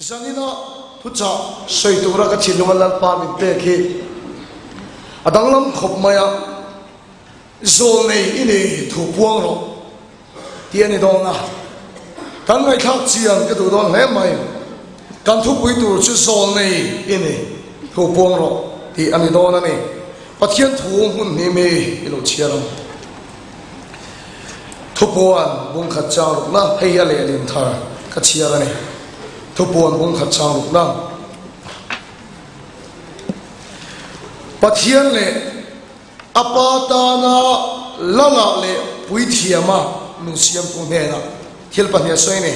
Zanina thuchah sawi tura ka thinlunga Lalpa min pek hi a danglam khawp mai a, Zawlnei i nei thu puang rawh tih a ni dawn a, kan ngaihthlak chian ka duh dawn hle mai. Kan thupui tur chu Zawlnei i nei thu puang rawh tih a ni dawn a ni. Pathian thu hmun hnih mi i lo chhiar ang. Thupuan bungkhat chang rukna, hei hi a lehlin thar ka chhiar a ni. Thupuan bungkhat chang rukna. Pathian leh a Pa tana Lala leh Puithiama min siamtu hnenah thil pahnih a sawi a ni.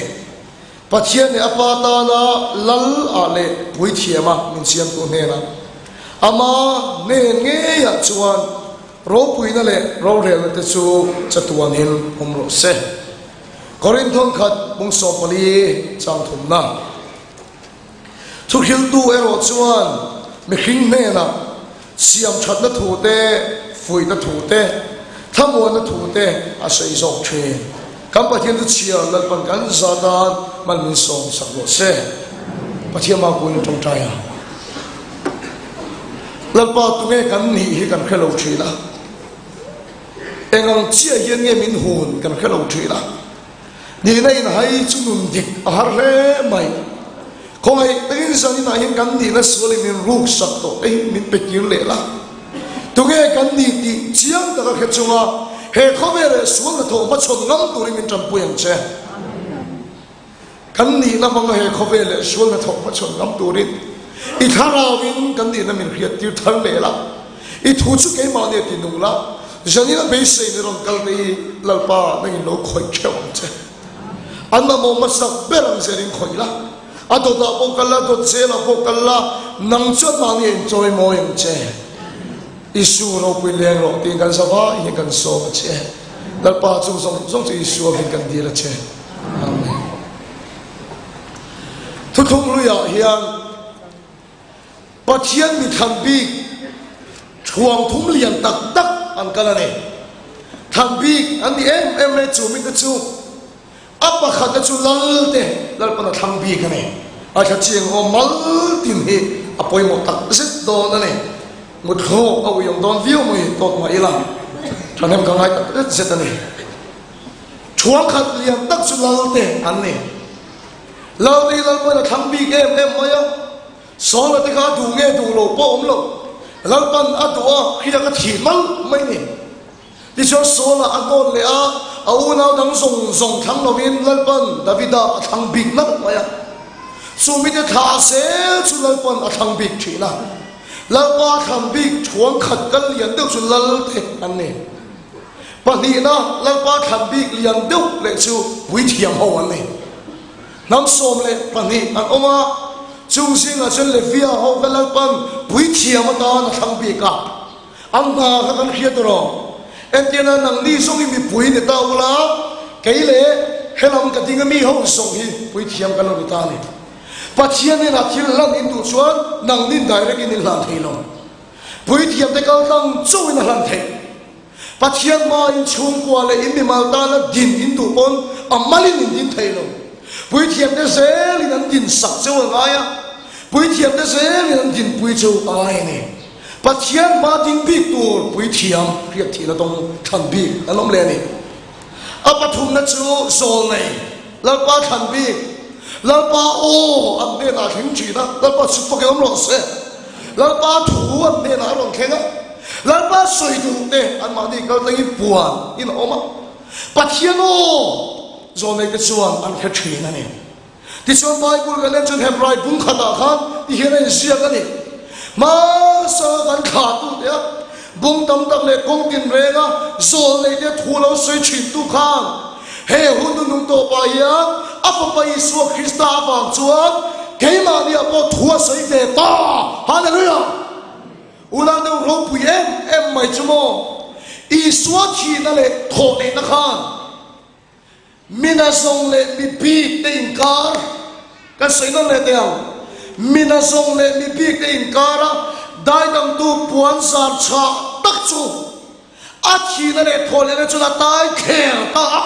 Pathian leh a Pa tana Lal ah leh Puithiama min siamtu hnenah Ama hnen ngeiah chuan ropuina leh rorelna te chu chatuanin awm rawh se. Korinthon khat bung 14 chang thumna. Thuhriltu erawh chuan mihring hnenah siam thatna thu te, fuihna thu te, thlamuanna thu te a sawi zawk thin. Kan Pathian chu chhiar Lalpan kan za tan mal min sawm sak rawh se. Pathian hma kunin tawngtai a. Lalpa tunge kan nih hi kan hre lo thin a. Eng ang chiah hian nge min hun kan hre lo thin a. Nihna in hai chu nun dik a har hle mai. Khawngaih takin zaninah hian kan nihna sualin min ruk sak tawh te hi min pe kir leh la. Tunge kan nih tih chiang taka hre chunga he khawvel leh sual hnathawh hmachhawn ngam turin min tanpui ang che. Kan nihna hmanga he khawvel leh sual hnathawh hmachhawn ngam turin i thlarauin kan nihna min hriat tir thar leh la. I thu chu keimah nia ti nung la, Janina beisei ni rawn kal te hi Lalpa nangin lo khawih theuh ang che. An mamawh hmasak ber ang zelin khawih la, a dawtah pawh kal la, dawt zelah pawh kal la, nang chuan mahni a inchawi mawi ang che. Isu ropui leng rawh tiin kan zavai hian kan sawm a che. Lalpa chung zawng zawng chu Isua hming kan dil a che. Amen. Thuthlung hluiah hian Pathian mi thlan bik thuam thum lian tak tak an kal a ni. Thlan bik an ni em em mai chu mite chu a pakhatna chu lal te Lalpan a thlang bik a ni. A thla chiang aw mal tin hi a pawimawh tak zet dawn a ni. Muthlawk a uiawm dawn viau mai tawk mah ila thahnem ka ngai tak zet zet a ni. Thuam khat lian tak chu lal te an ni. Lal te hi Lalpan a thlang bik em em mai a. Sawla te kha a duh nge duh lo pawh awm lo. Lalpan a duh a, hriak a thih mal mai ni. Tichuan Sawla a hnawn leh a, a unau dang zawng zawng thlang lovin Lalpan Davida a thlang bik nalh mai a. Chu mite thla zel chu Lalpan a thlang bik thin a. Lalpa thlang bik thuang khat kal lian deuh chu Lal te an ni. Pahnihna, Lalpa thlan bik lian deuh leh chu puithiam ho an ni. Hnam 12 an awm a, chung zingah chuan Levia ho kha Lalpan puithiam atan a thlang bik a, an hna kha kan hriat rawh. Entirna, nangni zawng hi mipui ni ta ula, kei leh helam ka ding a mi ho zawng hi puithiam kan lo ni ta a ni. Pathian hnenah thil hlan in duh chuan nangnin direct in in hlan thei lo. Puithiam te kal tlang chauhin a hlan theih. Pathian hma in chhungkua leh in mimal tana din in duh pawn a malin in din thei lo. Puithiam te zelin an din sak cheu a ngai a, puithiam te zelin an dinpui cheu a ngai a ni. Pathian hma ding bik tur puithiam hriat thihna tawng thlan bik an awm leh a ni. A pathumna chu zawlnei, Lalpa thlan bik, Lalpa aw an hnenah a thleng thin a, Lalpa chu fakin awm rawh se. Lalpa thu an hnenah a rawn thleng a, Lalpa sawi duh te anmahni kal tlangin puan in a awm a, Pathian aw zawlneite chuan an hre thin a ni. Tichuan Bible kan en chuan Hebrai bung khatah khan ti hian a inziak a ni, Hmasa kan thlahtu te a bung tam tak leh kawng tinrenga zawlneite thu lo sawi thintu khan he hun nunung tawpah hian a Fapa Isua Krista avang chuan keimahniah pawh thu a sawi ve ta. Hallelujah! Unau deuh ropui em em mai chu maw Isua thihna leh thawhneihna khan Mina zawng leh mi bik te inkar, kan sawi nawn leh teh ang, Mina zawng leh mi bik te inkara daidangtu puan zar chhah tak chu a thihna leh thawhlehna chuan a tai thler ta a.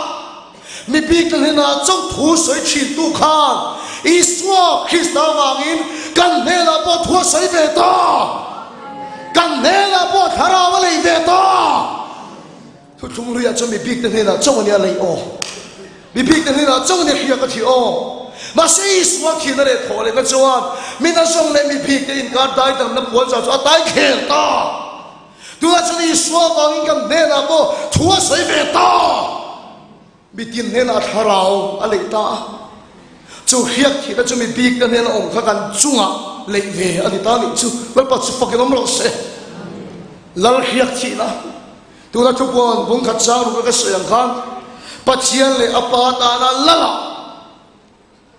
Mi bik te hnenah chauh thu sawi thintu khan Isua Krista avangin kan hnenah pawh thu a sawi ve ta. Kan hnenah pawh thlarau a lei ve ta. Thuthlung luiah chuan mi bikte hnenah chauh a nia lei aw. Mi bikte hnenah chauh a nia hriak a thih aw. Mahse Isua thihna leh thawh lehna chuan mi nazawng leh mi bikte inkar daidamna puanzar chu a tai khel ta. Tunah chuan Isua avangin kan hnenah pawh thu a sawi ve ta. Mitin hnenah thlarau a leih ta a, chu hriak thihna chu mi bikte hnena awm kha kan chungah leih ve a ni ta nih chu. Lalpa chu fakin awm rawh se. Lal hriak thihna tuna thupuan bungkhat chang ruka ka sawi ang khan Pathian leh a Pa tana Lalah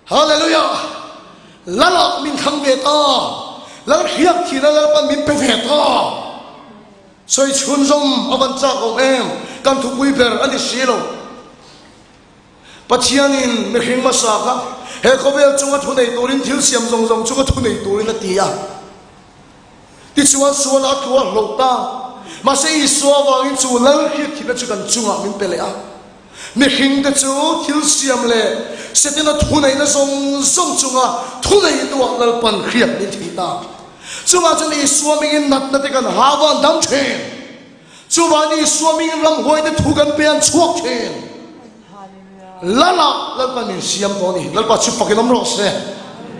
Hallelujah! Lalah min thlang ve ta, Lal hriak thihna Lalpan min pe ve ta. Sawi chhunzawm a van chak awm em? Kan thupui ber a ni si lo. Pathianin mihring hmasa kha he khawvel chunga thu nei turin thil siam zawng zawng chunga thu nei turin a ti a. Tichuan suala a tlu a hlauh ta. Mahse Isua avangin chu Lal hriat thihna chu kan chungah min pe leh a. Mihringte chu thil siam leh Setana thuneihna zawng zawng chunga thuneitu-ah Lalpan hriat min thei ta. Chungah chuan Isua mingin natna te kan hau a, an dam thin. Chuvangin Isua mingin ramhuaite thu kan pe an chhuak thin. Lala Lalpan min siam tawh a ni. Lalpa chu fakin awm rawh se.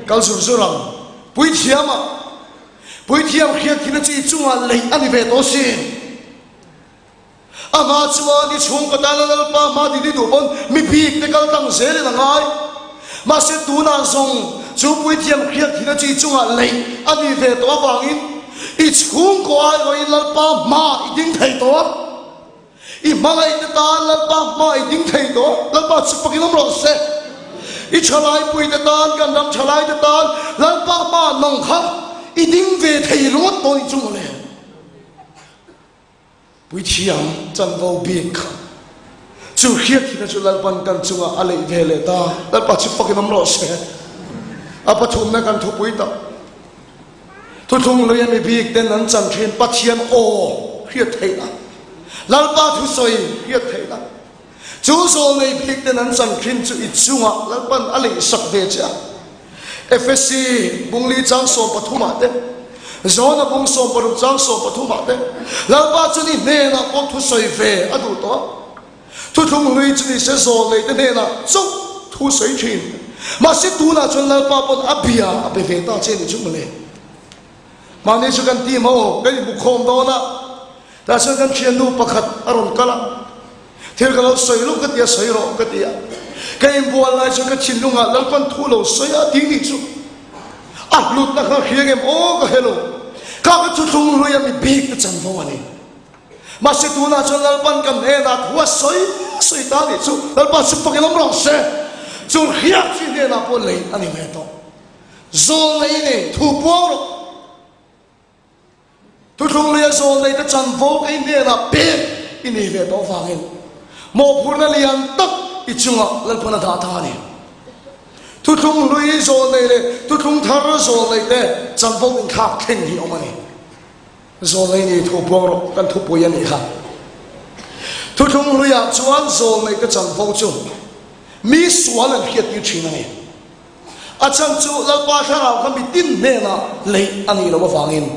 Kal zur zur ang. Puithiamah, Puithiam hriat thina chi chungah leih a ni ve tawh sin. Amah chuan i chhungkaw tana Lalpa hma dini duh pawn mi bik te kal tlang zelin a ngai. Mahse tunah zawng chu puithiam hriat thina chi chungah leih a nih ve tawh avangin i chhungkaw aiawhin Lalpa hma i ding thei tawh a. I hmangaih te tan Lalpa hma i ding thei tawh a, Lalpa chu fakin awm rawh se. I thalai te tan, kan ram thalai te tan Lalpa hma nang kha i ding ve thei ringawt tawh nih chu mawle. Puithiam chanvo bik kha chu hriatthihna chu Lalpan kan chungah a leih ve leh ta. Lalpa chu fakin awm rawh se. A pathumna kan thupui tak. Thuthlung lui a mi bik ten an chan thin Pathian aw hriat theihna, Lalpa thusawi hriat theihna. Chu zawlnei bik ten an chan thin chu i chungah Lalpan a leihsak ve che a. Efesi bungli chang 13 ah te, Jona bung 16 chang 13 ah te, Lalpa chu ni hnenah pawh thusawi ve a duh tawh a. Thuthlung hlui chu nise zawlnei te hnenah chauh thu sawi thin. Mahse tunah chuan Lalpa pawn a bia a pe ve ta che ni chu mawle. Mahni chu kan team ho kan inbu khawm dawn a, tah chuan kan thiannu pakhat a rawn kal a, thil ka lo sawi luh ka ti a, sawi rawh ka ti a. Ka inbual lai chuan ka thinlungah Lalpan thu lo sawi a ti nih chu. A hlutna kha hria ngem aw ka helo. Kha ka thuthlung hlui a mi bik te chanvo a ni. Mahse tunah chuan Lalpan kan hnenah thu a sawi sawi ta nih chu Lalpa chu fakin awm rawh se. Chu hriat chi hnenah pawh lei a ni ve tawh. Zawlnei i nei, thu puang rawh. Thuthlung luia zawlnei te chanvo kei hnenah pek i nei ve tawh avangin mawhphurhna lian tak i chungah Lalpan a dah ta a ni. Thuthlung hlui zawlnei leh thuthlung thar zawlnei te chanvo inthlak thleng hi awm a ni. Zawlnei ni thu puang rawh kan thupui a nih kha. Thuthlung hluiah chuan zawlnei te chanvo chu mi sual an hriattir thin a ni. A chhan chu Lalpa Thlarau kha mitin hnenah leih a nih loh avangin.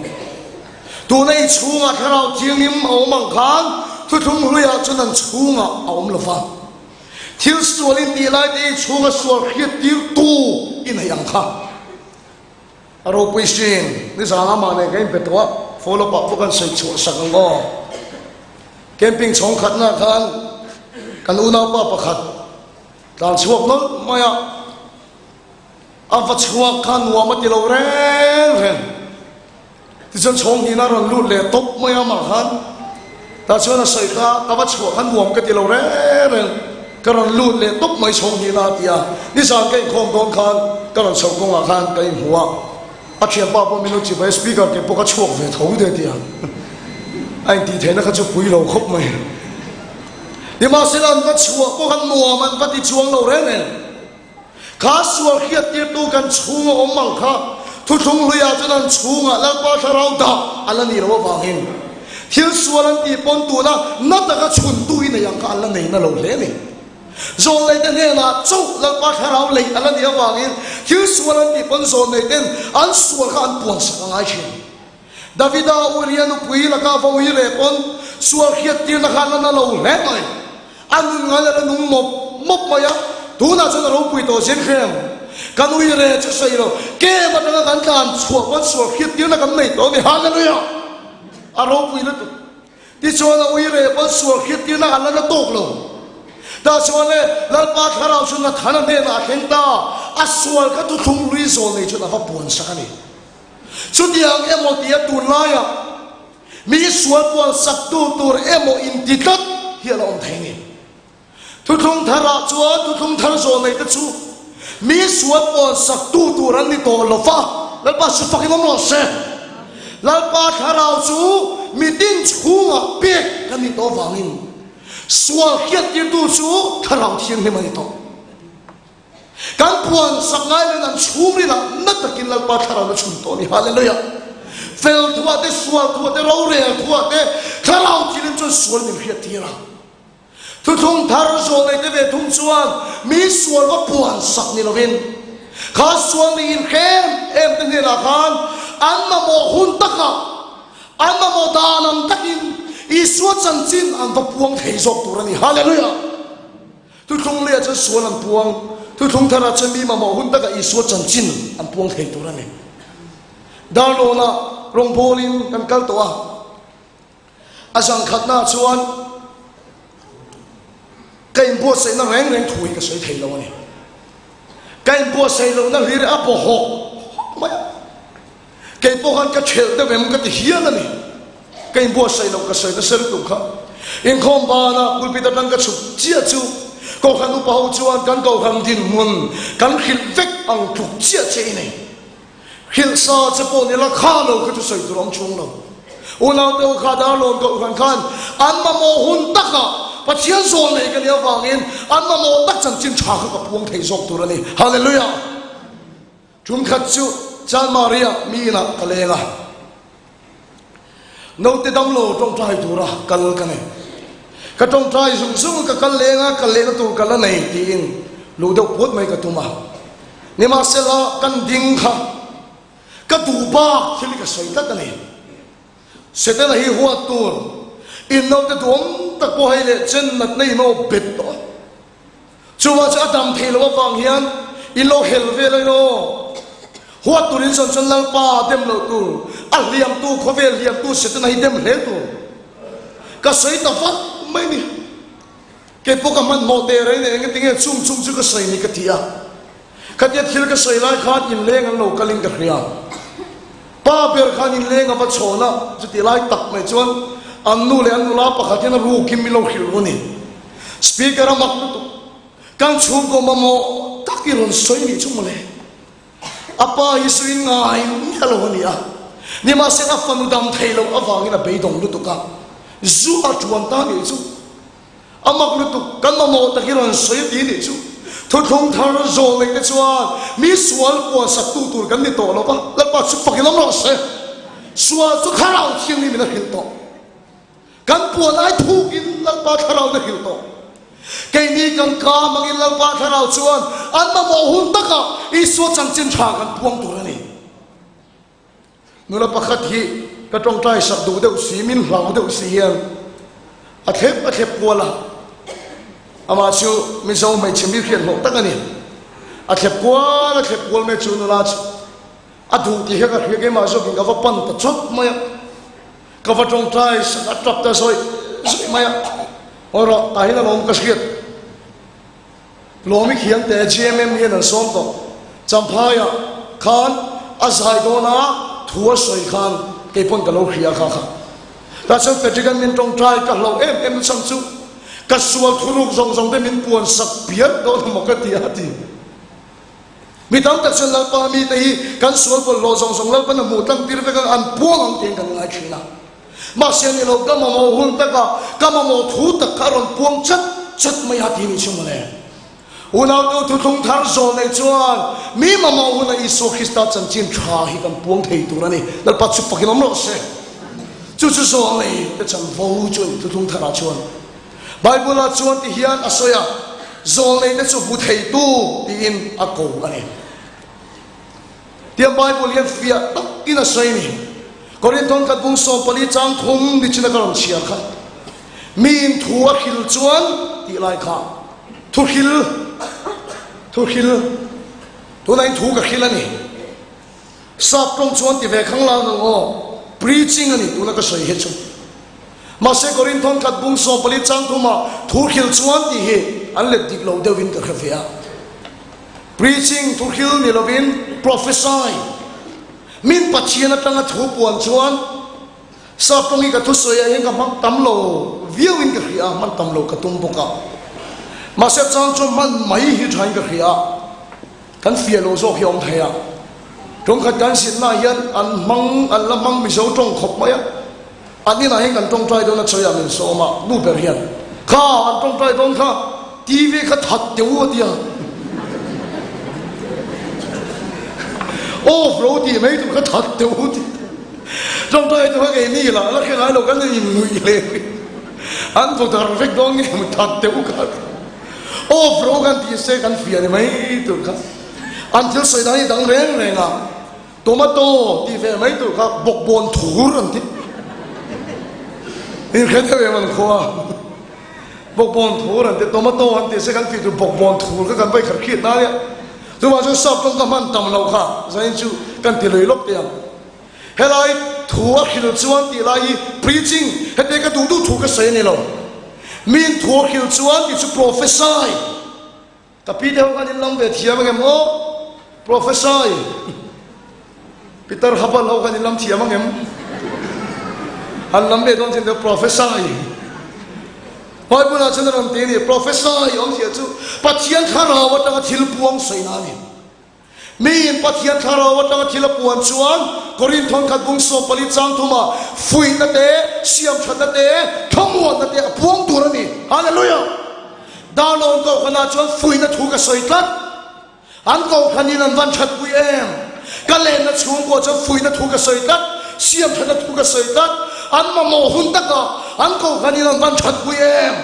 Tuna i chhungah Thlarau Thianghlim a awm ang khan thuthlung hluiah chuan an chhungah a awm lo va. Thil sual in tih lai te i chhunga sual hriattirtu i neih ang kha. A ropui sin, nizan amah nen kan inpe tawh a, follow up ah pawh kan sawi chhuah sak ang aw. Camping chhawng khatnaah khan kan unaupa pakhat Tlan chhuak nawlh mai a, a va chhuak kha nuam a ti lo reng reng. Tichuan chhawng hnihna a rawn lut leh tawp mai a amah khan. Tah chuan a sawi kha, ka va chhuah kha nuam ka ti lo reng reng, ka rawn lut leh tawp mai chhawng hnihna a ti a. Nizan ka inkhawm dawn khan ka rawn chhoh kawngah khan ka inhmu a, a thianpa pawh min lo chibai a, speaker ke pawh ka chhuak ve tho te a ti a. A intih theihna kha chu pui lo khawp mai. Nimahsela an va chhuah pawh khan nuam an va ti chuang lo reng reng. Kha sual hriattirtu kan chhunga awm ang kha thuthlung hluiah chuan an chhungah Lalpa Thlarau dah a la nih loh avangin thil sual an tih pawn tuna na taka chhuntu i nei ang kha an la nei na lo hle a ni. Zawlneite hnenah chauh Lalpa thlarau lei a la nih avangin thil sual an tih pawn zawlneiten an sual kha an puansak a ngai thin. Davida Uria nupui laka va ui leh pawn sual hriattirna khan a na lo hle mai. A nun ngai a la nung mawp mawp mai a, tunah chuan a ropui tawh zin hrem. Kan ui reh chu sawi lo, kem atanga kan tlan chhuah pawn sual hriattirna kan nei tawh a ni. Hallelujah! A ropui lutuk. Tichuan a ui reh pawn sual hriattirna an la na tawk lo. Tah chuan le Lalpa thlarau chu Nathana hnenah a thleng ta, a sual kha thuthlung hlui zawl nei chuan a va puan sak a ni. Chutiang emaw tia tunlaiah mi sual puan saktu tur emaw inti tlat hi a la awm thei a ni. Thuthlung tharah chuan thuthlung thar zawl neite chu mi sual puan saktu tur an ni tawh lo va, Lalpa chu fakin awm rawh se. Lalpa thlarau chu mitin chhungah pek kan nih tawh avangin sual hriattirtu chu thlarau thianghlim a ni tawh. Kan puan sak ngai loin an chhungrilah na takin Lalpa thlarau na chhun tawh a ni. Hallelujah! Fel thuah te, sual thuah te, rorel thuah te thlarau thianghlim chuan sual min hriattir a. Thuthlung thar zawl neite ve thung chuan mi sual va puan sak ni lovin, kha sual nih inhrem em te hnenah khan an mamawh hun takah, an mamawh dan ang takin Isua chanchin an va puang thei zawk tur a ni. Hallelujah! Thuthlung leiah chuan sual an puang, thuthlung tharah chuan mi mamawh hun takah Isua chanchin an puang thei tur a ni. Darlawnah rawngbawlin kan kal tawh a. A zangkhatnaah chuan ka inbuatsaihna reng reng thu hi ka sawi thei lo a ni. Ka inbuatsaih lohna hlir a paw hawk hawk mai a. Kei pawh khan ka thelh deuh em ka ti hial a ni. Ka inbuatsaih loh ka sawi nasa lutuk kha. Inkhawm bana pulpit atang ka chhuk chiah chu Kohhran upa ho chuan kan Kohhran dinhmun kan hrilh vek ang tluk chiah che i nei. Hrilh sa che pawh ni la kha lo kha chu sawi tur awm chung lo. Unaute ho kha Darlawn Kohhran khan an mamawh hun takah Pathian zawl nei ka nih avangin an mamawh tak chanchin tha kha ka puang thei zawk tur a ni. Hallelujah! Tum khat chu Chanmaria mi inah ka leng a. Naute damlo tawngtai tura kal ka nei. Ka tawngtai zung zung ka kal leng a, kal lehna tur ka la nei tiin luh deuh puat mai ka tum a. Nimahsela kan ding kha ka duh bak thil hi ka sawi tlat a ni. Setana hi huat tur in naute duhawm tak pawh hei leh chen natna in aw bet tawh a. Chuvang chu a dam theih loh avang hian in lo hel vel a emaw? Huat tur in zawn chuan Lalpa dem loh tur, a hliamtu khawvel hliamtu Setana hi dem hle tur. Ka sawi ta vat mai ni. Kei pawh ka hmanhmawh teh reng nen engati nge chung chung chu ka sawi ni ka ti a. Khatia thil ka sawi lai khan inleng an lo kalin ka hria. Pa ber khan inleng a va chhawn a, chutih lai tak mai chuan an nu leh an nula pakhat hian a rukin min lo hrilh ru ni. Speaker a mak lutuk. Kan chhungkaw mamawh tak i rawn sawi nih chu mawle. A pa hi suin ngai miah lo a ni a, nimahsela a fanu dam thei loh avangin a beidawng lutuk a, zu a tuan ta nih chu. A mak lutuk, kan mamawh tak i rawn sawi a ti nih chu. Thuthlung thar zawl neih te chuan mi sual puan saktu tur kan ni tawh lo va, Lalpa chu fakin awm rawh se. Sual chu thlarau thianghlim in a hrilh tawh. Kan puan ai thukin Lalpa thlarau na hrilh tawh. Keini kan ka hmangin Lalpa thlarau chuan an mamawh hun takah Isua chanchin tha kan puang tur a ni. Nula pakhat hi ka tawngtai sak duh deuh si, min hlau deuh si hian a thlep a thlep kual a. Amah chu Mizo hmeichhe mi hriat hlawh tak a ni. A thlep kual a thlep kual mai chu nula chu a duh tih hian ka hria keimah zawkin ka va pan ta chawt mai a. Ka va tawngtai sak a tap ta zawih zawih mai a, Hawi rawh, tah hian alawm ka hriat. Lawmi khian te GMM hian an sawm tawh. Champhaiah khan a zai dawn a, thu a sawi khan kei pawn ka lo hria kha kha. Tah chuan Patrick an min tawngtai ka hlauh em em chhan chu ka sual thuruk zawng zawng te min puan sak pian dawn emaw ka ti a ti. Mi tam tak chuan Lalpa mite hi kan sual bawlhhlawh zawng zawng Lalpan a hmuh tlang tir vek ang, an puang ang tiin kan ngai thin a. Mahse a ni lo, ka mamawh hun takah ka mamawh thu tak kha a rawn puang chat chat mai a ti ni chu mawle. Unautu thuthlung thar zawl nei chuan mi mamawh huna Isua Krista chanchin tha hi kan puang thei tur a ni. Lalpa chu fakin awm rawh se. Chu chu zawl nei te chanvo chu a ni thuthlung tharah chuan. Bible-ah chuan ti hian a sawi a. Zawlneite chu hmu theitu tiin a ko a ni. Tiang Bible hian fiah takin a sawi a ni. Korinthon khat bung 14 chang thum nichina ka rawn chhiar kha. Miin thu a hril chuan tih lai kha thu hril, thu hril, tunah in thu ka hril a ni. Sap tawng chuan ti ve khang lang ang aw, preaching a ni tuna ka sawi hi chu. Mahse Korinthon khat bung 14 chang thumah thu hril chuan tih hi an let dik lo deuhin ka hre ve a. Preaching thu hril ni lovin prophesy, min Pathian atanga thu puan chuan sap tawng hi ka thusawi ah hian ka hmang tam lo viauin ka hria a, hman tam lo ka tum bawk a. Mahse chang chuan hman mai hi thain ka hria a, kan fiah lo zawk hi a awm thei a. Tawngkhat kan zirna ah hian an hmang, an la hmang Mizo tawng khawp mai a. An inah hian kan tawngtai dawn a chawi ah min sawm a, nu ber hian, Kha, an tawngtai dawn kha, TV kha that teh u a ti a. Off lo tih mai tur kha that teh u ti. Tawngtai tur kha keini lah la hre ngai lo kan innuih leh rih. An vaw dar vek dawn nge maw that teh u kha. Off lo kan tih se kan fiah ni mai tur kha. An thil sawi dan hi dang reng reng a. Tomato tih ve mai tur kha bawkbawn thur an ti. Inhre deuh em an khua. Bawkbawn thur an ti, tomato an ti se kan tih tur bawkbawn thur kha kan vai khat khiat na nia. Chuvang chuan sap tawng ka hman tam loh kha zanin chu kan ti lui lawk teh ang. Helai thu a hril chuan tih lai hi preaching hete ka duh duh thu ka sawi a ni lo. Min thu a hril chuan tih chu prophesy. Ka pi te ho khan in lam ve thiam angem aw? Prophesy Peter Habal ho khan in lam thiam angem? An lam ve dawn chin te prophesy Bible ah chuan a rawn ti a ni, prophesy awmzia chu Pathian thlarau atanga thil puang sawina a ni. Miin Pathian thlarau atanga thil a puan chuan Korinth khat bung 14 chang thumah fuihna te, siamthatna te, thlamuanna te a puang tur a ni. Hallelujah! Darlawn kohhranah chuan fuihna thu ka sawi tlat. An kohhranin an van thatpui em? Ka lenna chhungkua chuan fuihna thu ka sawi tlat, siamthatna thu ka sawi tlat. An mamawh hun takah an kohhranin an van thatpui em?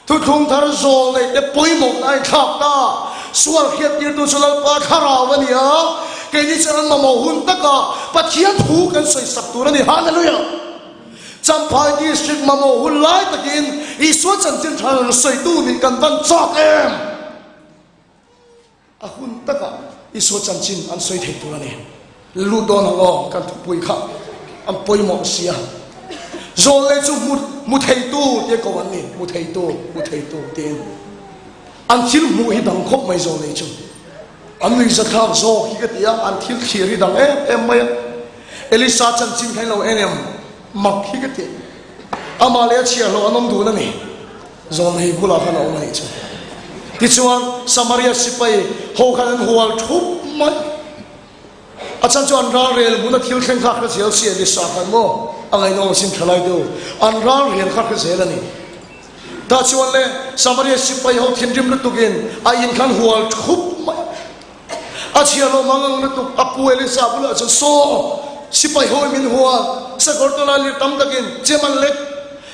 Thuthlung thar zawl neih te pawimawhna a inthlak ta. Sual hriattirtu chu Lalpa thlarau a ni a, keini chuan an mamawh hun takah Pathian thu kan sawisak tur a ni. Hallelujah! Champhai District mamawh hun lai takin Isua chanchin tha rawn sawitu nih kan van chak em? A hun takah Isua chanchin an sawi thei tur a ni. Lut dawn ang aw, kan thupui kha an pawimawh si a. Zawlnei chu hmu hmu theitu tia ko an ni, hmu theitu, hmu theitu tiin. An thil hmuh hi dang khawp mai zawlnei chu. An nuihzathlak zawk hi ka ti a, an thil thlir hi dang em em mai a. Elisa chanchin kha in lo en em? Mak hi ka ti. Amah leh a chhiahhlawh an awm dun a ni. Zawlnei bulah khan a awm a nih chu. Tichuan, Samaria sipai ho khan an hual thup mai. A chhan chu an ralrel hmuna thil thleng kha a hre zel si Elisa khan maw a ngaihnawm asin thalai deuh. An ralrel kha a hre zel a ni. Tah chuan le Samaria sipai ho thinrim lutukin a in khan hual thup mai. A chhiar lo mang ang lutuk a pu Elisa bulah chuan saw sipai ho in min hual sakawr tawlai lir tam takin chem an lek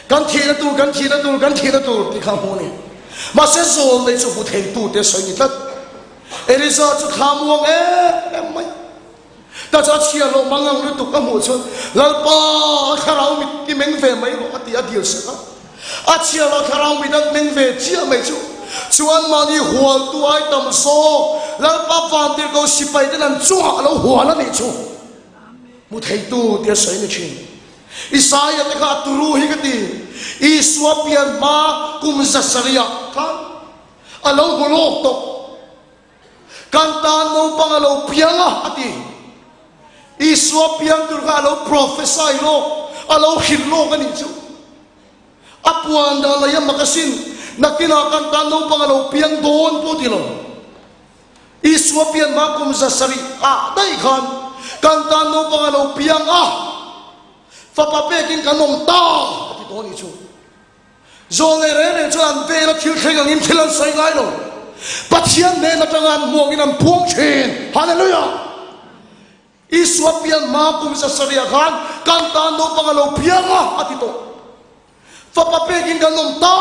kan thihna tur kan thihna tur kan thihna tur tih kha a hmu a ni. Mahse zawl nei chu hmu theitute sawi ni tlat. Elisa chu thla muang em em mai. Ta chu a chhiar loh mang ang lutuk a hmuh chuan Lalpa a thlarau mit i meng ve mai rawh a ti a dil sak a. A chhiar loh thlarau mit an meng ve chiah mai chu chuan mahni hualtu ai tam zawk Lalpa vantirhko sipai ten an chungah a lo hual a nih chu hmu theitu tia sawi ni thin. Isaia te kha a turu hi ka ti. Isua pian hma kum 700 khan a lo hmu lawk tawh. Kan tan naupang a lo piang a, a ti. Isua piang tur kha a lo prophesy lawk, a lo hrilh lawk a nih chu. A puan dan lei a mak asin, nakinah kan tan naupang a lo piang dawn pawh ti lo. Isua pian hma kum 700 ah daih khan kan tan naupang a lo piang a, fapa pekin kan awm ta, a ti tawh a nih chu. Zawlnei reng reng chuan an vela thil thleng angin thil an sawi ngai lo. Pathian hnen atanga an hmuangin an puang thin. Hallelujah! Isua pian hma kum 700 khan kan tan naupang a lo piang a, a ti tawh. Fapa pekin kan awm ta.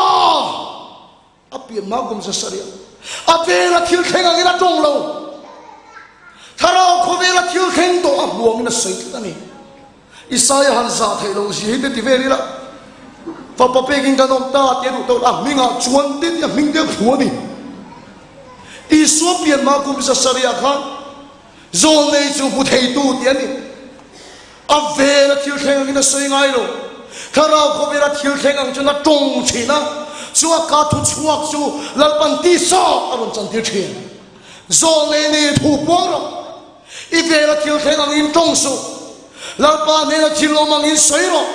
A pian hma kum zasarih a. A vela thil thleng angin a tawng lo. Thlarau khawvela thil thleng tawh a hmu angin a sawi tlat a ni. Isaia han zah theih loh zia hi te ti vel ila, Fapa pekin kan awm ta tih a duh tawh a hmingah chuan te tih a hming te a phu a ni. Isua pian hma kum zasarih ah khan Zawlnei chu hmu theitu tih a ni. A vela thil thleng angin a sawi ngai lo. Thlarau khawvela thil thleng ang chuan a tawng thin a, chu a ka thu chhuak chu Lalpan tisa a rawn chantir thin. Zawlnei nei thu puang rawh. I vela thil thleng angin tawng suh. Lalpa hnena thil awm angin sawi rawh.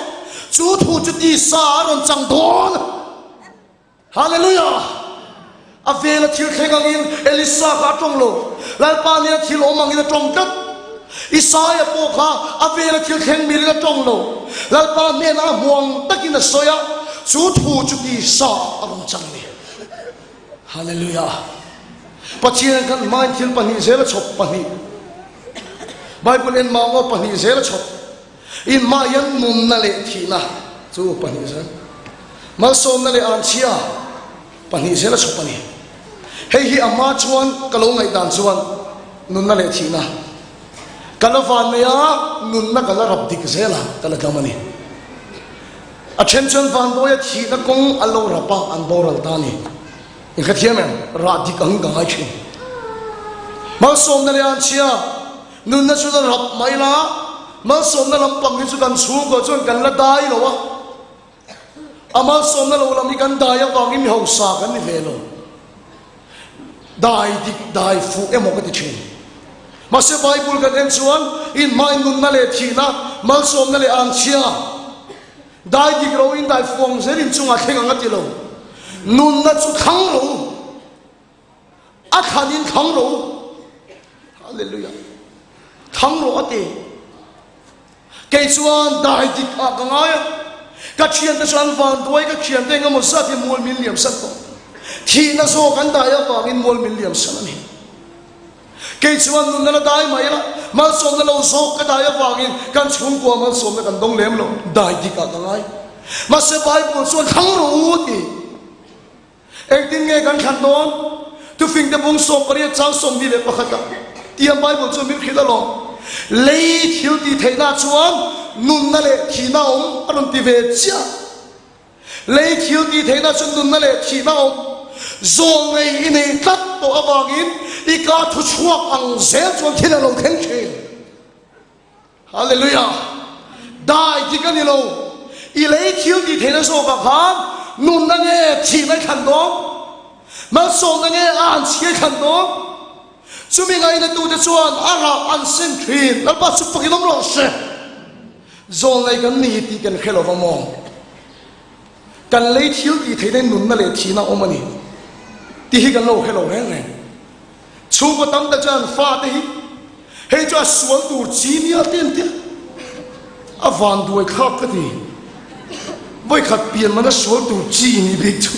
Chu thu chu tisa a rawn chang dawn. Hallelujah! A vela thil thleng angin Elisa kha a tawng lo. Lalpa hnena thil awm angin a tawng tlat. Isaia pawh kha a vela thil thleng mirin a tawng lo. Lalpa hnena a hmuang takin a sawi a, chu thu chu tisa a rawn chang a ni. Hallelujah! Pathian kan hmain thil pahnih zel a chhawp pahnih. Bible en mah ngaw pahnih zel a chhawp. In hmah hian nunna leh thihna chu pahnih zel, malsawmna leh anchhia pahnih zel a chhawp a ni. Hei hi a hma chuan ka lo ngaihdan chuan nunna leh thihna ka la van nei a, nunna ka la rap dik zel a, ka la dam a ni. A then chuan vanduaia thihna kawng an lo rap a, an boral ta a ni. In hrethiam em? Rah dik ang ka ngai thin. Malsawmna leh anchhia Nunna chu la rap mai la, malsawmna lampang hi chu kan chhungkaw chuan kan la dai lo a, a malsawmna lo lam hi kan dai avangin mi hausa kan ni ve lo. Dai dik dai fuh emaw ka ti thin. Mahse Bible kan en chuan inhmain nunna leh thihna, malsawmna leh angchhia, dai dik ro in dai fuang zel inchungah thleng ang a ti lo. Nunna chu thlang ro. A thlan in thlang rawh u. Hallelujah. Thlang rawh a ti. Kei chuan dai dik ah ka ngai a. Ka thiante chuan van duai ka thiante engemaw zat hi mual min liam san tawh. Thihna zawk an dai avangin mual min liam san a ni. Kei chuan nunna la dai mai ila, malsawmna lo zawk ka dai avangin kan chhungkua malsawmna kan dawng lem lo. Dai dik ah ka ngai. Mahse Bible chuan thlang rawh u a ti. Engtin nge kan thlan dawn? Tufingte bung 18 chang 21 ah tiang Bible chuan min hrilh alawm. Lei thil tih theihna chuan nunna leh thihna awm a rawn ti ve chiah. Lei thil tih theihna chuan nunna leh thihna awm. Zawl nei i nei tlat tawh avangin i ka thu chhuak ang zel chuan thil a lo thleng thin. Hallelujah! Dai dik a ni lo. I lei thil tih theihna zawkah khan nunna nge thihna i thlan dawn? Malsawmna nge a an chhia i thlan dawn? Chumi ngainatute chuan a rah an sen thin. Lalpa chu fakin awm rawh se. Zawlnei kan ni tih kan hre lo va maw? Kan lei thil tih theihna hi nunna leh thihna a awm a ni tih hi kan lo hre lo reng reng. Chhungkaw tam tak chuan fate hi hei chu a sual tur chi nia te an tia, a van duai thlak ka ti. Vawikhat pian mana sual tur chi ni bik chu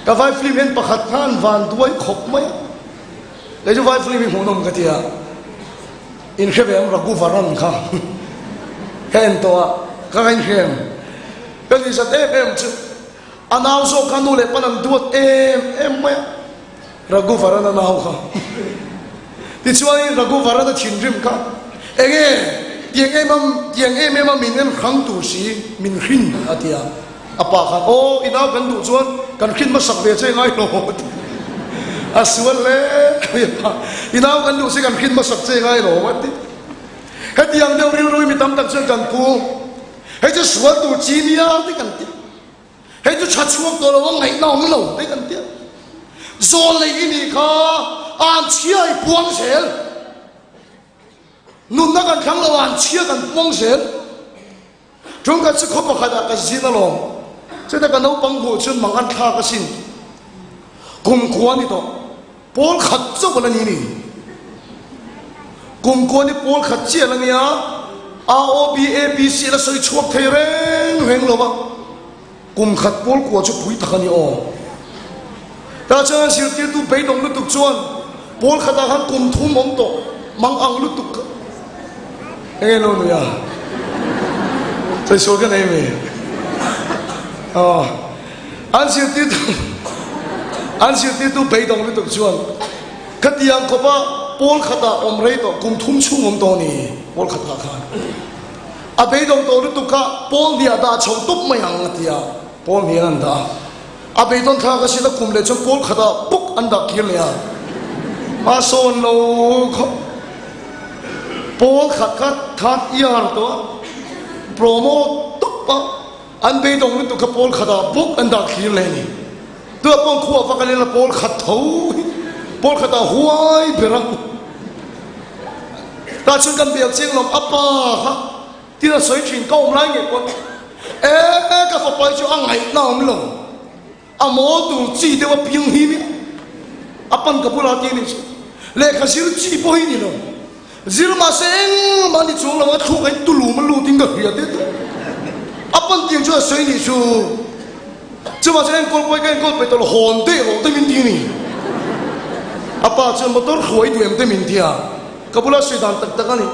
ka vai film en pakhat kha an van duai khawp mai a. Kei chu vai film hi hmuhnawm ka ti a, in hre ve ang Raghuvaran kha ka en tawh a, ka ka inhre em? Ka nuihzat em em chu. A nau zawk kha nu leh pan an duat em em mai a, Raghuvaran a nau kha. Tichuanin Raghuvaran a thinrim kha, Enge, tiang em a, tiang em em a min en hrang tur si, min hrin, a ti a. A pa khan, Aw, i nau kan duh chuan kan hrin hmasak ve che ngai lo, a ti. A sual hle mai a pa, I nau kan duh si kan hrin hmasak che ngai lo, a ti. Hetiang deuh rilru hi mi tam tak chuan kan pu. Hei chu sual tur chi nia te kan ti. Hei chu tha chhuak tawh lo a ngaihna awm lo te kan ti. Zawl nei i nih kha an chhia i puang zel. Nunna kan thlang lo an chhia kan puang zel. Ṭung kan chu khaw pakhat ah ka zin alawm. Chutah ka naupang hmuh chuan mang an thlak asin. Kumkhua ni tawh. Pawl khat chauh a la ni ni. Kum kuan hi pawl khat chiah a la nia, A O B A B C a la sawi chhuak thei reng reng lo va, kum khat pawl kua chu pui tak a ni aw. Tah chuan zirtirtu beidawng lutuk chuan pawl khatah khan kum thum awm tawh mang ang lutuk kha eng nge lo nui a? Sawi sual ka nei mi? Aw. An zirtirtu an zirtirtu beidawng lutuk chuan khatiang khawpa pawl khatah awm rei tawh kum thum chhung awm tawh a ni pawl khatah khan a beidawng tawh lutuk kha pawl hniah dah chho tawp mai ang a ti a, pawl hnian an dah a. A beidawn thlak a sin a kum leh chuan pawl khatah bawk an dah kir leh a, a sawn lo khawp. Pawl khat kha third year tawh a, promote tawp a, an beidawng lutuk kha pawl khatah bawk an dah thlir leh a ni. Tunah pawh khuah vak a lel a pawl khat tho hi pawl khatah huai ber a. Tah chuan kan bel chiang lawm a pa kha tin a sawi thin ka awm lai ngei pawn e ka fapa hi chu a ngaihna awm lo. A mawl tur chi deuh a piang hi nia. A pan ka bulah ti a nih chu. Lehkha zir chi pawh hi ni lo. Zir mahse engmah ni chuang lo a thluk a in tulum a lut in ka hria te te. A pan tiang chuan a sawi nih chu. Chuvang chuan enkawl pawh hi ka enkawl peih tawh lo hawn daih rawh te min ti a ni. A pa chuan motor hruai duh em te min ti a. Ka bula sawi dan tak tak a ni.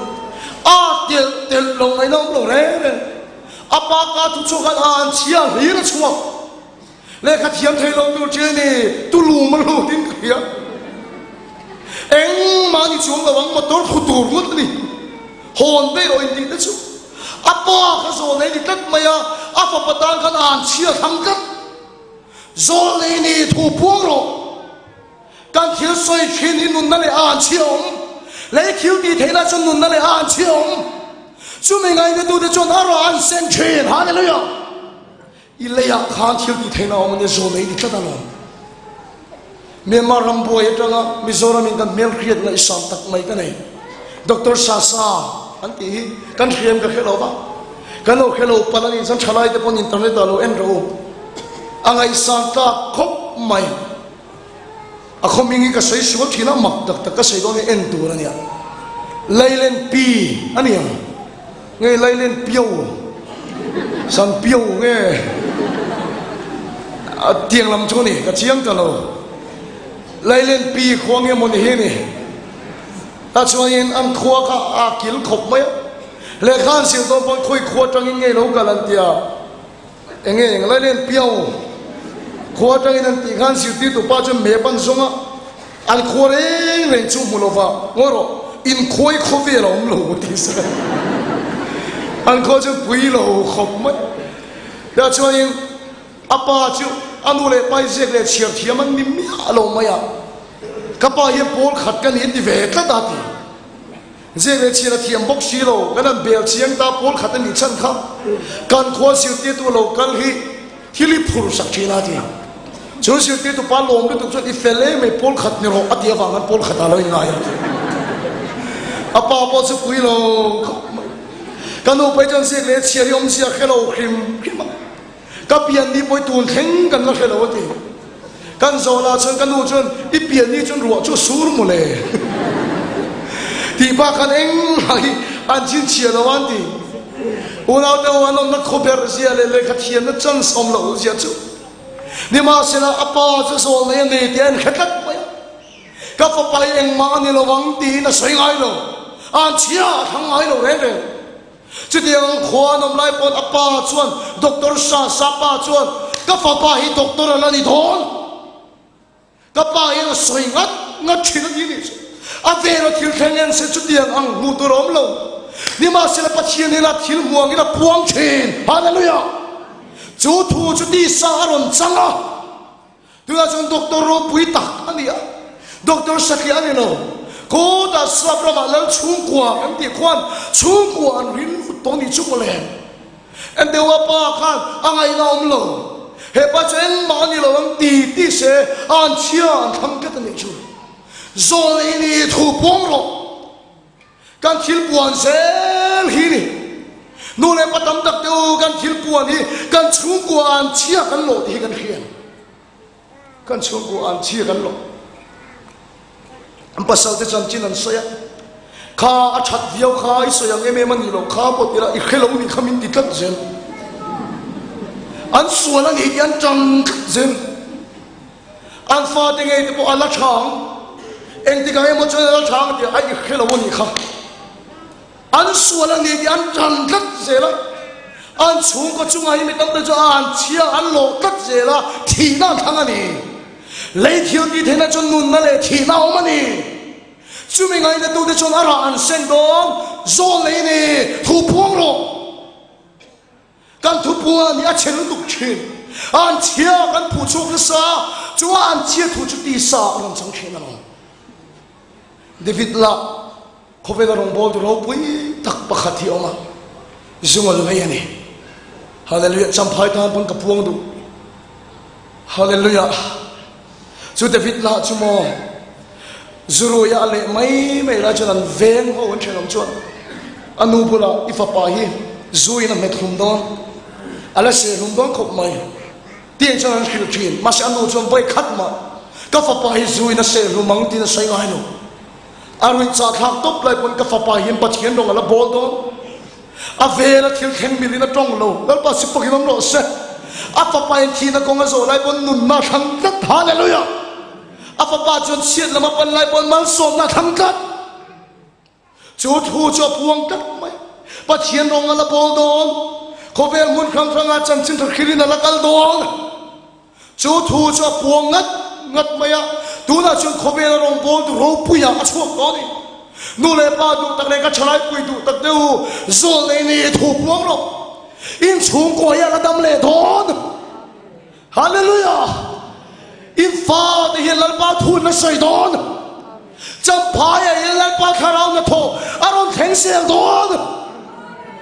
A telh telh lo ngaihna awm lo reng reng. A pa ka thu chhuak khan a an chhia hlir a chhuak. Lehkha thiam thei lo tur chi ni, tulum a lut in ka hria. Engmah ni chuang lo ang motor thu tur ngawt a ni. Hawn daih rawh intih te chu. A pa kha zawl nei ni tlat mai a, a fapa tan khan a an chhia thlang tlat. Zawl nei ni thu puang rawh. Kan thil sawi thin hi nunna leh a an chhia awm. Lei thil tih theihna chuan nunna leh a an chhia awm. Chumi ngainatute chuan a rawh an seng thin. Hallelujah! I leiah khan thil tih theihna awm a nia, zawn ei ni tlat alawm. Myanmar ram buai atanga Mizoramin kan hmelhriat ngaihsam tak mai ka nei. Doctor Sasa an tih hi kan hriam ka hre lo va, kan lo hre lo palh a nih chuan thalai te pawn internet ah lo en rawh u. A ngaihsan tlak khawp mai. A khaw hming hi ka sawi sual thin a, mak tak tak ka sawi dawn hi en tur a nia. Lailen pi a ni ang. Nge Lailen Pio, San Pio nge a tiang lam chu a ni, ka chiang ta lo. Lailen pi khua nge mawni hi a ni. Tah chuanin an khua kha a kil khawp mai a. Lehkha an zir dawn pawn khawi khua atangin nge lo kal an ti a. Enge eng lai len piau khua atangin an tih khan zirtirtu pa chuan map an zawng a, an khua reng reng chu hmu lova ngawi rawh inkhuai khawvel a awm lo a ti se an khua chu pui lo khawp mai. Tah chuanin a pa chu a nu leh pa hi ziak leh chhiar thiam an ni miah lo mai a, ka pa hian pawl khat ka ni a ti ve tlat a ti. Ziak leh chhiar a thiam bawk si lo, kan han bel chiang ta pawl khat a nih chhan kha kan khua zirtirtu a lo kal hi thil i phur sak thin a ti. Chu zirtirtu pa lawm lutuk chuan i fel em mai pawl khat ni rawh a tih avang khan pawl khat ah lo inngai a ti. A pa pawh chu pui lo khawp mai. Ka nu phei chuan ziak leh chhiar hi awmzia hre lo hrim hrim a. Ka pian ni pawh hi tun thleng kan la hre lo a ti. Kan zawhlah chuan ka nu chuan i pian ni chuan ruah chu a sur maw le tih bak khan engmah hi an chhinchhiah lo a an ti. Unaute ho an awmna khawberh zia leh lehkha thiamna chance awm loh zia chu nimahsela a pa chu zawl nei a nei tih a inhre tlat mai a. Ka fapa hi engmah a ni lo ang tiin a sawi ngai lo, a an chhia a thlang ngai lo reng reng. Chutiang ang khua an awm lai pawn a pa chuan Doctor Shah sa pa chuan ka fapa hi doctor a la ni dawn. Ka pa hian a sawi ngat ngat thin a ni nih chu. A vela thil thleng en se chutiang ang hmuh tur a awm lo. Nimahsela Pathian hian a thil hmuh angin a puang thin. Hallelujah! Chu thu chu tisa a rawn chang a. Tunah chuan doctor ropui tak a ni a, doctor satliah a ni lo. Khawtah Sap ramah lal chhungkua kan tih khuan chhungkua an rin vut tawh nih chu mawle. Enteua pa khan a ngaihna awm lo. He pa chu engmah a ni lo ang ti ti se a an chhia an thlang tlat a nih chu. Zawl nei ni thu pawm rawh. Kan thil puan zel hi ni. Nu leh pa tam tak te u kan thil puan hi kan chhungkua an chhia kan lawh tih hi kan hria. Kan chhungkua an chhia kan lawh. An pasal te chanchin an sawi a. Kha a that viau kha i sawi ang em em a nih loh kha pawh tila i hre lo nih kha min ti tlat zel. An sual a nih tih an tang tlat zel. An fate ngei te pawh a la tha ang. Engtikah emaw chuan a la tha ang tih a i hre lo a nih kha. An sual a ni tih an tan tlat zel a. An chhungkaw chungah hi mi tam tak chu an chhia an lawh tlat zel a, thihna an thlang a ni. Lei thil tih theihna chuan nunna leh thihna a awm a ni. Chumi ngainatute chuan a rah an seng dawn, zawl nei ni, thu puang rawh. Kan thupuang a ni, a chhe lutuk thin. An chhia kan phuh chhuak nasa, chua an chhia thu chu tisa a rawn chang thin alawm. David lah khawvela rawngbawltu ropui tak pakhat hi a awm a, zunga lu hei a ni. Hallelujah, Champhai tan pawn ka puang duh. Hallelujah. Chu David lah chu maw Zuruia a leh mai mai lai chuan an veng ho an thenawm chuan a nu bulah i fapa hi zu in a hmet hlum dawn, a la seh hlum dawn khawp mai tih chuan an hrilh thin. Mahse a nu chuan vawi khat mah ka fapa hi zu in a seh hlum ang tiin a sawi ngai lo. A ruih chah thlak tawp lai pawn ka fapa hian Pathian rawng a la bawl dawn. A vela thil thleng milin a tawng lo. Lalpa si pakin awm rawh se. A fapa in thihna kawng a zawh lai pawn nunna a thlang tlat. Hallelujah! A fapa chuan chhiat lam a pan lai pawn malsawmna a thlang tlat. Chu thu chu a puang tlat mai. Pathian rawng a la bawl dawn. Khawvel hmun hrang hrangah chanchin tha hrilhin a la kal dawn. Chu thu chu a puang ngat ngat mai a, tunah chuan khawvela rawngbawltu ropuiah a chhuak tawh a ni. Nu leh pa duh tak leh ka thalaipui duh tak deuh u, zawl nei ni thu puang rawh. In chhungkua hi a la dam leh dawn. Hallelujah! In fate hian Lalpa thu an la sawi dawn. Champhaiah hian Lalpa thlarau hnathawh a rawn thleng sel dawn.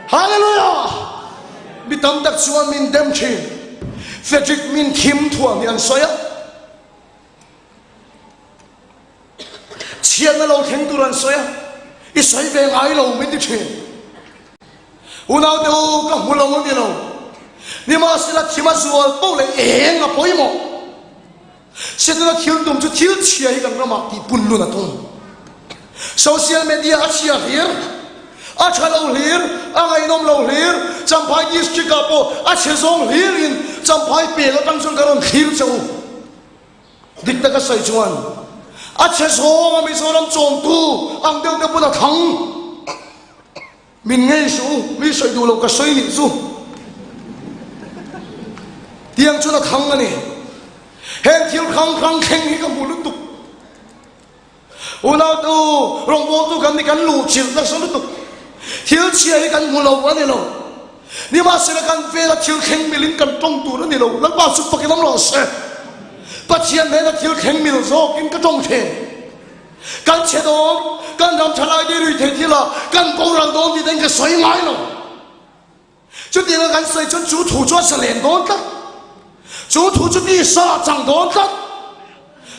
Hallelujah! Mi tam tak chuan min dem thin. Frederick min thim thuam hi an sawi a. Chhiatna lo thleng tur an sawi a. I sawi ve ngai lo min ti thin. Unaute u ka hmu lo a ni lo. Nimahsela thim a zual poh leh eng a pawimawh. Setana thil tum chu thil chhia hi kan ramah tih pun lun a tum. Social media a chhia hlir, a tha lo hlir, a ngaihnawm lo hlir, Champhai district ah pawh a chhe zawng hlir in Champhai pel atang chuan ka rawn thlir che u. Dik taka sawi chuan a chhe zawng a Mizoram chawmtu ang deuh te pawn a thlang. Min ngei suh u, mi sawi duh lo ka sawi nih chu. Tiang chuan a thang a ni. Heng thil hrang hrang thleng hi ka hmu lutuk. Unautu, rawngbawltu kan ni kan luh chilh nasa lutuk. Thil chhia hi kan hmu lo a ni lo. Nimahsela kan vela thil thleng milin kan tawng tur a ni lo. Lalpa chu fakin awm rawh se. Pathian hnena thil thleng mil zawkin ka tawng thin. Kan chhe dawn, kan ram thalai te rui thei thil ah kan boral dawn tih te in ka sawi ngai lo. Chutiang a kan sawi chuan chu thu chu a zalen dawn tlat. Chu thu chu tisa a chang dawn tlat.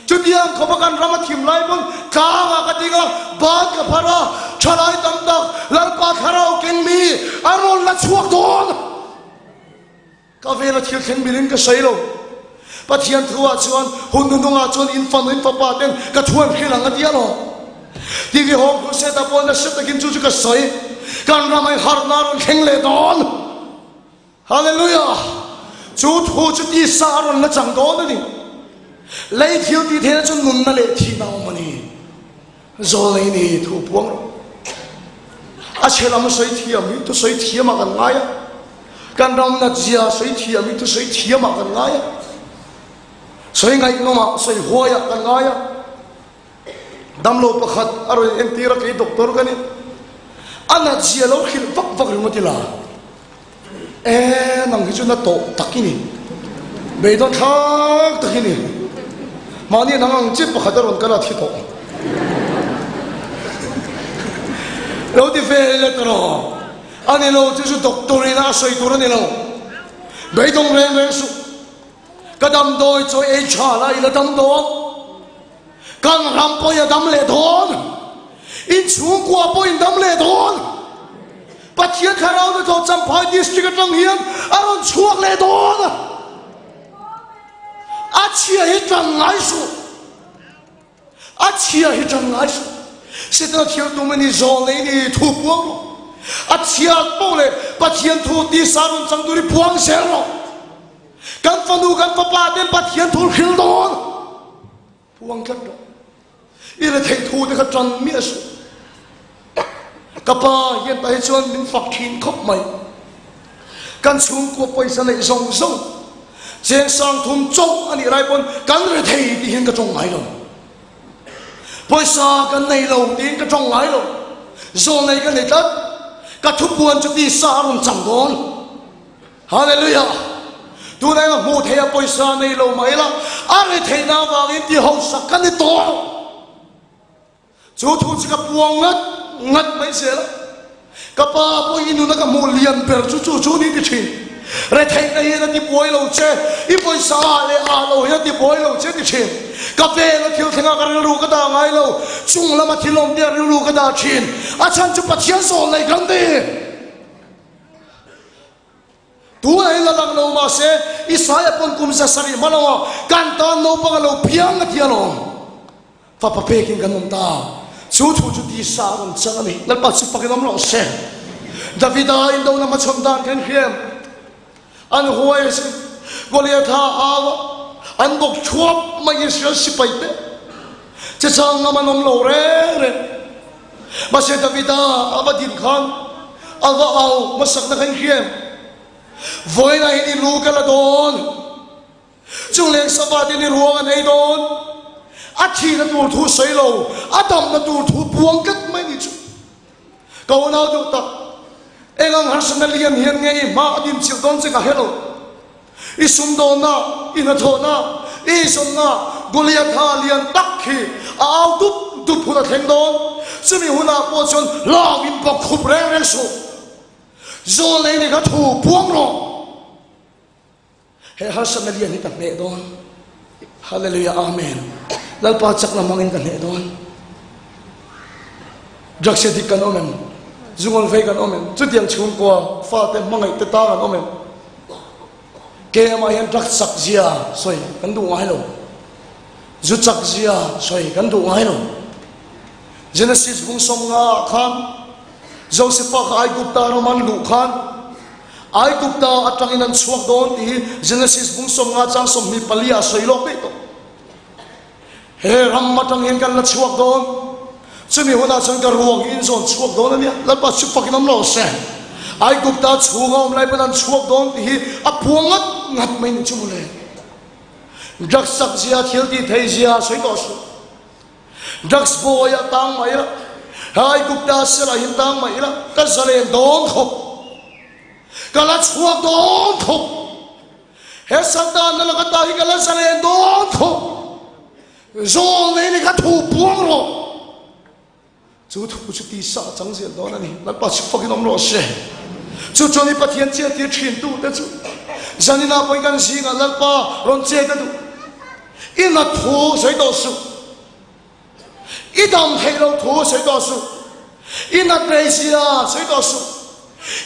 Chutiang khawpa kan ram a thim lai pawn tlang ah ka ding a, ban ka phar a, thalai tam tak Lalpa thlarau keng mi a rawn la chhuak dawn. Ka vela thil thleng milin ka sawi lo. Pathian thu ah chuan hun hnuhnungah chuan in fanu in fapa ten ka thu an hrilh ang a ti alawm. TV Home Crusade ah pawh nasa takin chu chu ka sawi. Kan ram ah harhna a rawn thleng leh dawn. Hallelujah! Chu thu chu tisa a rawn la chang dawn a ni. Lei thil tih theihna chu nunna leh thihna a awm a ni. Zawlei ni thu puang rawh. A chhe lam sawi thiam hi thusawi thiam ah kan ngai a. Kan ram nat zia sawi thiam hi thusawi thiam ah kan ngai a. Sawi ngaihnawm ah, sawi huai ah kan ngai a. Damlo pakhat a rawn entir a, kei doctor ka ni. A nat zia lo hrilh vak vak ringawt ila. E, nang hi chu na tawh tak i ni. Beidawn thlak tak i ni. Mahni nang ang chi pakhat a rawn kal a thi tawh. Lo ti ve let rawh. A ni lo, chu chu doctor in a sawi tur a ni lo. Beidawng reng reng suh. Ka damdawi chawi ei tha la i la dam dawn. Kan ram pawh i a dam leh dawn. In chhungkua pawh in dam leh dawn. Pathian thlarau na tawh Champhai district atang hian a rawn chhuak leh dawn. A chhia hi tang ngai suh. A chhia hi tang ngai suh. Setana thil tum a ni zawl nei ni thu puang rawh. A chhia poh leh Pathian thu tisa rawn chang tur hi puang zel rawh. Kan fanu kan fapa ten Pathian thu hril dawn. Puang tlat rawh. I retheih thu te kha tan miah suh. Ka pa hian tah hi chuan min fak thin khawp mai. Kan chhungkua pawisa neih zawng zawng cheng 3000 chauh a nih lai pawn kan rethei tih hian ka tawng ngai lo. Pawisa kan nei lo tiin ka tawng ngai lo. Zawl nei ka nei tlat. Ka thupuan chu tisa a rawn chang dawn. Hallelujah! Tunah hian hmuh theih a pawisa nei lo mah ila a retheihna avangin ti hausak ka ni tawh. Chu thu chu ka puang ngat ngat mai zel a. Ka pa pawhin i nuna ka hmuh lian ber chu chu chu ni ti thin. Retheihna hian a ti buai lo che, i pawisa ah leh ah lo hian a ti buai lo che ti thin. Ka vela thil thlengah ka rilru ka dah ngai lo, chung lama thil awm te ah rilru ka dah thin. A chhan chu Pathian zawl nei kan ni. Tunah hi la lang lo mahse Isaia pawn kum 700 hma lo ah kan tan naupang a lo piang a ti alawm. Fapa pekin kan awm ta. Chu thu chu tisa a rawn chang a ni. Lalpa chu fakin awm rawh se. Davida indona hmachhawn dan kha in hriam. An huai a sin. Goliatha a au a, an bawk thuap mai Israel sipai te. Che chang ngam an awm lo reng reng. Mahse Davida a va din khan a va au hmasakna kha in hriam. Vawiinah hian i lu ka la dawn. Chung leng sava te ni ruang an ei dawn. A thihna tur thu sawi lo, a damna tur thu puang tlat mai ni chu. Ka unau duh tak, eng ang harsatna lian hian nge i hma a din chilh dawn che ka hre lo. I sumdawnna, i hnathawhna, i eizawnna Goliatha lian tak hi a au dup dup hun a thleng dawn. Chumi hunah pawh chuan hlauh in bawk khup reng reng suh. Zawl nei ni kha thu puang rawh. He harsatna lian hi ka hneh dawn. Hallelujah Amen. Lalpa chakna hmangin ka hneh dawn. Drugs addict kan awm em? Zungawl vei kan awm em? Chutiang chhungkua fate hmangaih te tang an awm em? Keimah hian drugs chak zia sawi kan duh ngai lo. Zu chak zia sawi kan duh ngai lo. Genesis bung 50 ah khan Josefa kha Aigupta ram an luh khan Aigupta atangin an chhuak dawn tih hi Genesis bung 50 chang 24 ah sawi lawk daih tawh. He ram atang hian kan la chhuak dawn. Chumi hunah chuan ka ruang hi in zawn chhuak dawn a nia. Lalpa chu fakin awm lo se. Aigupta chhunga awm lai pawn an chhuak dawn tih hi a puang ngat ngat mai ni chu mawle. Drugs sak zia thil tih thei zia sawi tawh suh. Drugs bawi ah tang mah ila, he Aigupta sirah hian tang mah ila, ka zalen dawn khawp. Ka la chhuak dawn khawp. He Satana laka ta hi ka la zalen dawn khawp. Zawl nei ni kha thu puang rawh. Chu thu chu tisa a chang zel dawn a ni. Lalpa chu fakin awm rawh se. Chu chuan i Pathian chiah tir thin tu te chu zaninah pawhin kan zingah Lalpa rawn chet a duh. I nat thu sawi tawh suh. I dam theih loh thu sawi tawh suh. I nat rei zia sawi tawh suh.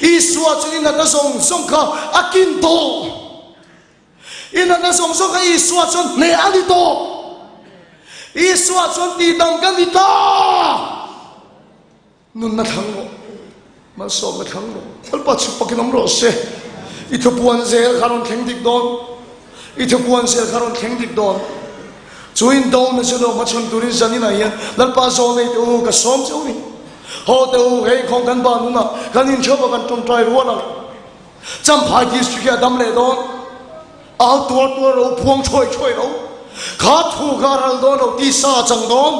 Isua chu i natna zawng zawng kha a kin tawh. I natna zawng zawng kha Isua chuan hneh a ni tawh. Isua chuan tihdam ka ni ta. Nunna thlang rawh. Malsawmna thlang rawh. Lalpa chu pakin awm rawh se. I thupuan zel kha rawn thleng dik dawn. I thupuan zel kha rawn thleng dik dawn. Chu in dona chu lo hmachhawn turin zaninah hian Lalpa zawl nei teh u, ka sawm che u ni. Haw teh u, hei khawng kan ban hunah kan intheuh a kan tawngtai rual ang. Champhai district hi a dam leh dawn. Au tuar tuar lo, phuang thuai thuai lo. Kha thu kha a ral dawn lo, tisa a chang dawn.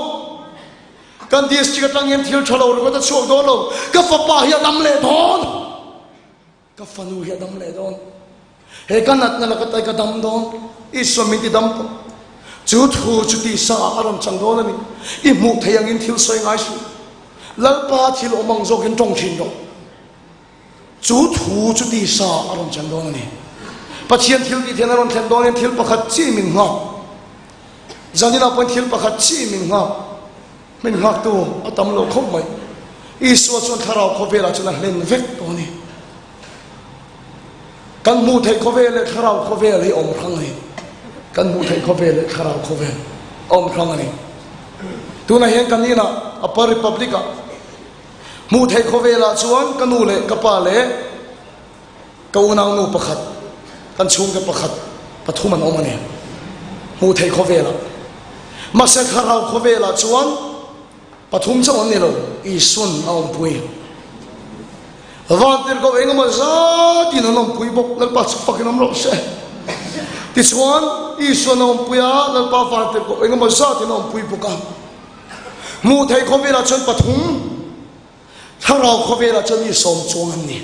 Kan district atang hian thil tha lo ringawt a chhuak dawn lo. Ka fapa hi a dam leh dawn. Ka fanu hi a dam leh dawn. He ka natna laka tai ka dam dawn. Isua min ti dam tawh. Chu thu chu tisa ah a rawn chang dawn a ni. I hmuh theih angin thil sawi ngai suh. Lalpa thil awm ang zawkin tawng thin rawh. Chu thu chu tisa a rawn chang dawn a ni. Pathian thil tih thian a rawn thlen dawn hian thil pakhat chi min nghak. Zaninah pawhin thil pakhat chi min nghak. Min nghaktu a tam lo khawp mai. Isua chuan thlarau khawvelah chuan a hlen vek tawh a ni. Kan hmuh theih khawvel leh thlarau khawvel hi awm hrang a ni. Kan hmuh theih khawvel leh thlarau khawvel awm hrang a ni. Tunah hian kan inah Upper Republic-ah Hmuh theih khawvelah chuan ka nu leh ka pa leh ka unaunu pakhat, kan chhungte pakhat, pathum an awm a ni. Hmuh theih khawvelah. Mahse thlarau khawvelah chuan pathum chauh an ni lo, Isuan a awmpui. Vantirhkoh engemaw zatin an awmpui bawk, Lalpa chu fakin awm rawh se. Tichuan, Isuan a awmpui a, Lalpa vantirhkoh engemaw zatin a awmpui bawk a. Hmuh theih khawvelah chuan pathum, thlarau khawvelah chuan mi sawm chuang an ni.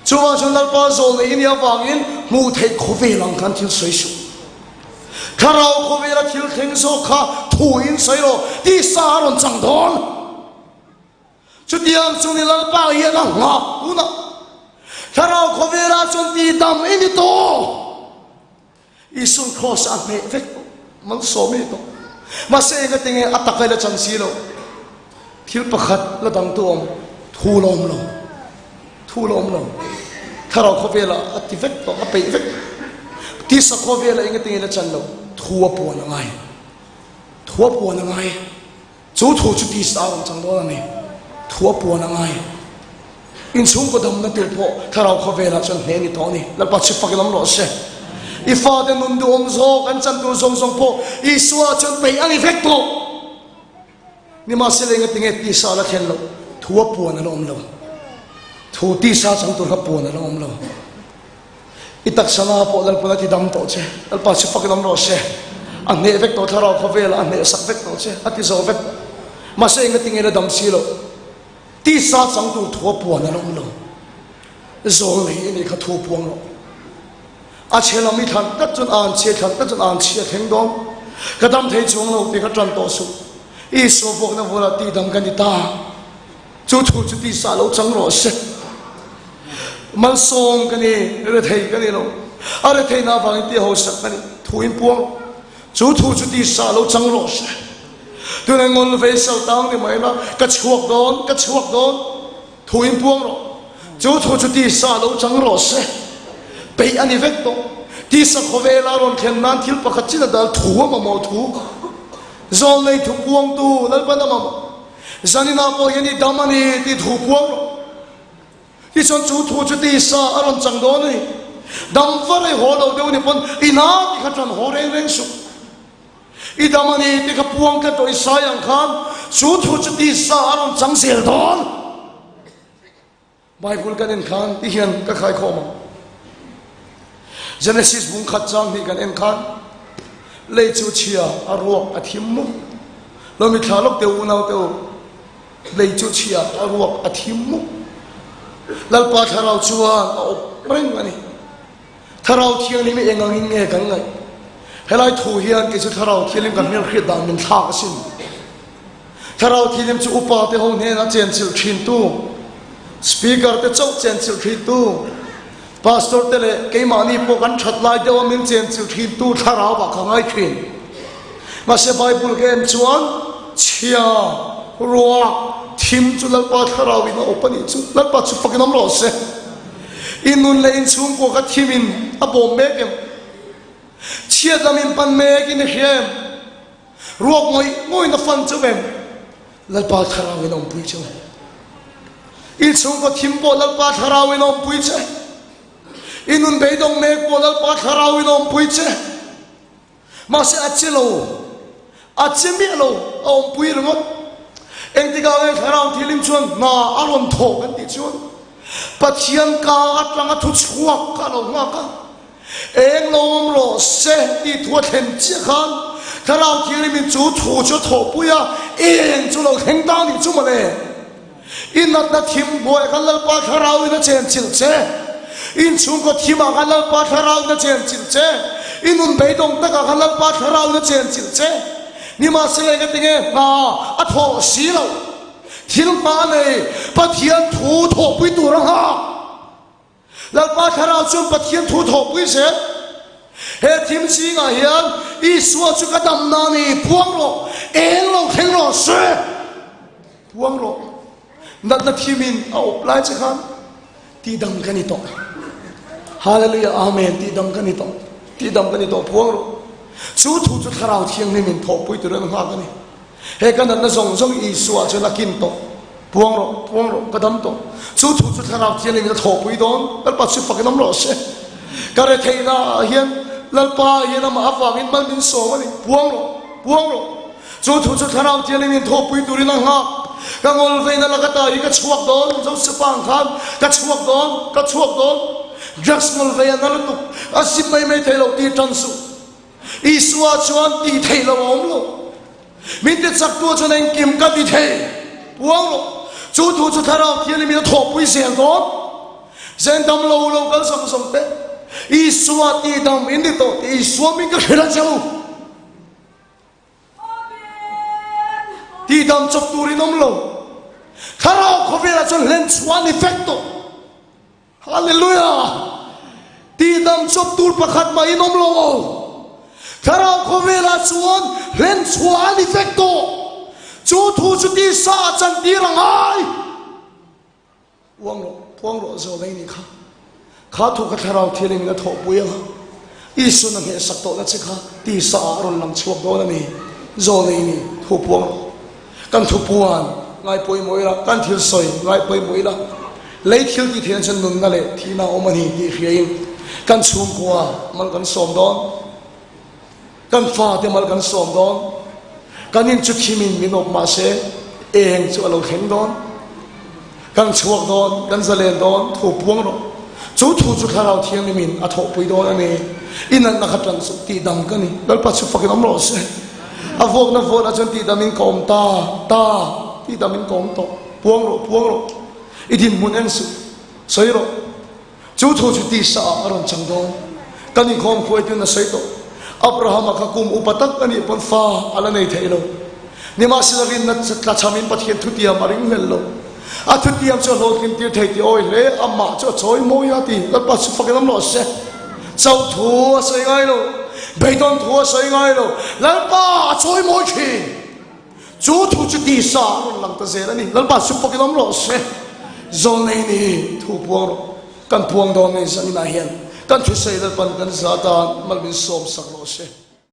Chuvang chuan Lalpa zawl nei i nih avangin hmuh theih khawvel ang khan thil sawi suh. Thlarau khawvela thil thleng zawk kha thu in sawi rawh, tisa a rawn chang dawn. Chutiang chu ni Lalpa hian a nghak hunah Thlarau khawvelah chuan tihdam i ni tawh. Isuan Kraws a hneh vek tawh, malsawm i ni tawh. Mahse engati nge a taka i la chan si lo? Thil pakhat la dang tu awm, thu la awm lo. Thu la awm lo. Thlarau khawvelah a ti vek tawh, a peih vek. Tisa khawvelah engati nge i la chan lo? Thu a puan a ngai. Thu a puan a ngai. Chu thu chu tisa a rawn chang dawn a ni. Thu a puan a ngai. Inchhungkaw damna tur pawh thlarau khawvelah chuan hneh ni tawh a ni. Lalpa chhi fak i lam rawh se. I fate nun duhawm zawk an chan tur zawng zawng pawh Isua chuan peih a ni vek tawh. Nimahsela enga tinge tisa a la thlen loh? Thu a puan a la awm lo. Thu tisa chang tur kha puan a la awm lo. I taksa na pawh Lalpawn a ti dam tawh che. Lalpa chu fakin awm rawh se. A hneh vek tawh thlarau khawvelah a hneh sak vek tawh che. A ti zo vek. Mahse enga tinge la dam si loh. Tisa chang tur thu a puan an awm lo. Zawl nei i nih kha thu puang rawh. A chhe lam i thlan tlat chuan an chhia thlan tlat chuan an chhia thleng dawn. Ka dam thei chuang lo tih kha tan tawh suh. Isua vuakna vualah tihdam ka ni ta. Chu thu chu tisa lo chang rawh se. Malsawm ka ni, rethei ka ni lo. A retheihna avangin ti hausak ka ni. Thu in puang. Chu thu chu tisa lo chang rawh se. Tunah ngawl vei sal tang ni mai la, ka chhuak dawn, ka chhuak dawn. Thu in puang rawh. Chu thu chu tisa lo chang rawh se. Peih a ni vek tawh. Tisa khawvela rawn thlen nan thil pakhat chin a dal thu a mamawh thu. Zawlnei thu puangtu Lalpan a mamawh. Zaninah pawh hian i dam a ni tih thu puang rawh. Tichuan chu thu chu tisa a rawn chang dawn a ni. Dam var i haw lo deuh ni pawn i na tih kha ṭan haw reng reng suh. I dam a ni tih kha puang tlat rawh i sai ang khan chu thu chu tisa a rawn chang zel dawn. Bible kan en khan ti hian ka khai khawm ang. Genesis bung khat chang hnih kan en khan lei chu chhia a ruak a thim mup. Lo mi thla lawk teh u unau teh u. Lei chu chhia a ruak a thim mup. Lalpa thlarau chuan a awp reng a ni. Thlarau Thianghlim hi eng angin nge kan ngaih? Helai thu hian kei chu Thlarau Thianghlim kan hmelhriat dan min thlak asin. Thlarau Thianghlim chu upa te ho hnena chenchilh thintu, Speaker te chauh chenchilh thintu, Pastor te leh keimahni pawh kan that lai deuha min chenchilh thintu Thlarau ah ka ngai thin. Mahse Bible ka en chuan chhia, ruak, thim chu Lalpa Thlarau in a awp a nih chu. Lalpa chu fakin awm rawh se. I nun leh in chhungkua kha thim in a bawm mek em? Chhiat lam in pan mek in i hria em? Ruak ngawih ngawih in a fan chauh em? Lalpa thlarau in a awmpui cheu. In chhungkaw thim pawh Lalpa thlarau in a awmpui che. I nun beidawng mek pawh Lalpa thlarau in a awmpui che. Mahse a che lo, a che miah lo, a awmpui ringawt. Engtikah nge Thlarau Thianghlim chuan hna a rawn thawh kan tih chuan Pathian ka atanga thu chhuak kha a lo nghak a, eng lo awm rawh se tih thu a thlen chiah khan Thlarau Thianghlimin chu thu chu a thawhpui a, eng chu lo thleng ta nih chu mawle. I natna thim hnuaiah khan Lalpa Thlarauin a chenchilh che. In chhungkaw thimah khan Lalpa Thlarauin a chenchilh che. I nun beidawng takah khan Lalpa Thlarauin a chenchilh che. Nimahsela engati nge hna a thawh si loh? Thil hma a nei, Pathian thu thawhpui tur a nghak. Lalpa Thlarau chuan Pathian thu thawhpui zel. He thim zingah hian Isua chu ka damna a ni, puang rawh, eng lo thleng rawh se. Puang rawh. Natna thimin a awp lai che khan tihdam ka ni tawh. Hallelujah, Amen, tihdam ka ni tawh. Tihdam ka ni tawh, puang rawh. Chu thu chu Thlarau Thianghlimin thawhpui turin an nghak a ni. He ka natna zawng zawng Isua chuan a kin tawh. Puang rawh, puang rawh, ka dam tawh. Chu thu chu Thlarau Thianghlimin a thawhpui dawn. Lalpa chu fakin awm rawh se. Ka retheihna ah hian Lalpa hian amah avangin mal min sawm a ni. Puang rawh, puang rawh. Chu thu chu Thlarau Thianghlimin thawhpui turin a nghak. Ka ngawl veina laka ta hi ka chhuak dawn, Josefa ang khan ka chhuak dawn, ka chhuak dawn. Drugs ngawl vei a na lutuk, a zip mai mai thei lo tih tan suh. Isua chuan tih theih lo a awm lo. Min ti chaktu chuan engkim ka ti thei. Puang rawh. Chu thu chu Thlarau Thianghlimin a thawhpui zel dawn. Zen dam lo lo kal zawng zawng te. Isua tih dam in ni tawh tih Isua min ka hrilh a che u. Tih dam chawp tur in awm lo. Thlarau khawvelah chuan hlen chhuah a ni vek tawh. Hallelujah! Tihdam chawp tur pakhat mah in awm lo. Thlarau khawvelah chuan hlen chhuah a ni vek tawh. Chu thu chu tisa a chantir a ngai. Puang rawh, puang rawh zawh mai ni kha. Kha thu kha Thlarau Thianghlim in a thawhpui ang a. Isuan a hnehsak tawhna che kha tisa ah a rawn lang chhuak dawn a ni. Zawlei ni, thu puang rawh. Kan thu puan ngai pawimawh ila, kan thil sawi ngai pawimawh ila, lei thil tih theihna chuan nunna leh thihna a awm a ni tih hriain kan chhungkua mal kan sawm dawn, kan fate mal kan sawm dawn, kan in chu thimin min awp mah se eng chu a lo thleng dawn. Kan chhuak dawn, kan zalen dawn, thu puang rawh. Chu thu chu Thlarau Thianghlimin a thawhpui dawn a ni. I natna kha tan suh tih dam ka ni. Lalpa chu fakin awm rawh se. A vuakna vuanah chuan tih damin ka awm ta, ta, tih damin ka awm tawh. Puang rawh, puang rawh. I dinhmun en suh, sawi rawh. Chu thu chu tisa ah a rawn chang dawn. Kan inkhawm khuaitun a sawi tawh. Abrahama kha kum upa tak a nih pawn fa a la nei thei lo. Nimahsela rinna tlachhamin Pathian thutiam a ring hlel lo. A thutiam chu a hlawhtling tir thei tih awi hle, amah chu a chawi mawi a ti. Lalpa chu fakin awm rawh se. Chauh thu a sawi ngai lo. Beidawn thu a sawi ngai lo. Lalpa a chawi mawi thin. Chu thu chu tisa a rawn lang ta zel a ni. Lalpa chu fakin awm rawh se. Zawlnei ni thu puang rawh. Kan puang dawn nei zaninah hian kan thusawi Lalpan kan za tan mal min sawm sak rawh se.